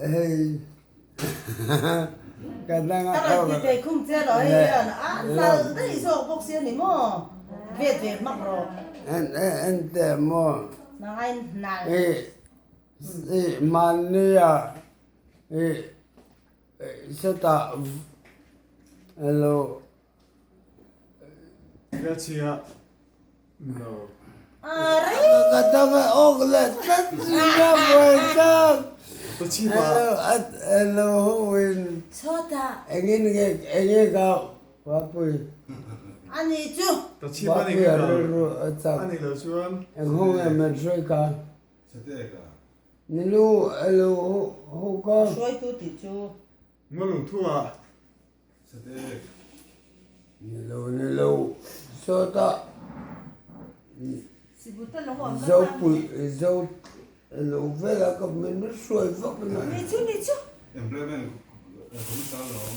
Hei ka dang a Ka rawn ti thei khum che lo hei hian a hlal daih zawk bawk si a ni maw? Vet ve hmak rawh. En en teh maw? Nangai hnal. I i mahnia i sawtah alo Ka chhia no. Ka dang a awk leh tlat zing a buai tak. Ka chhi pa. Alo ho in. Chhuatah. Engin nge enge ka Bapui. Ani chu. Ka chhi pa ni Bapui a rilru a chak. Ani lo chuan. Eng ho nge min hruai ka. Nilu alo ho ka. Hruaitu tih chu. Ngawlung thu ah. Nilo nilo sawtah Zopui zo lo vela ka min hruai vak na. Ni chu ni chu. Employment commission lawm.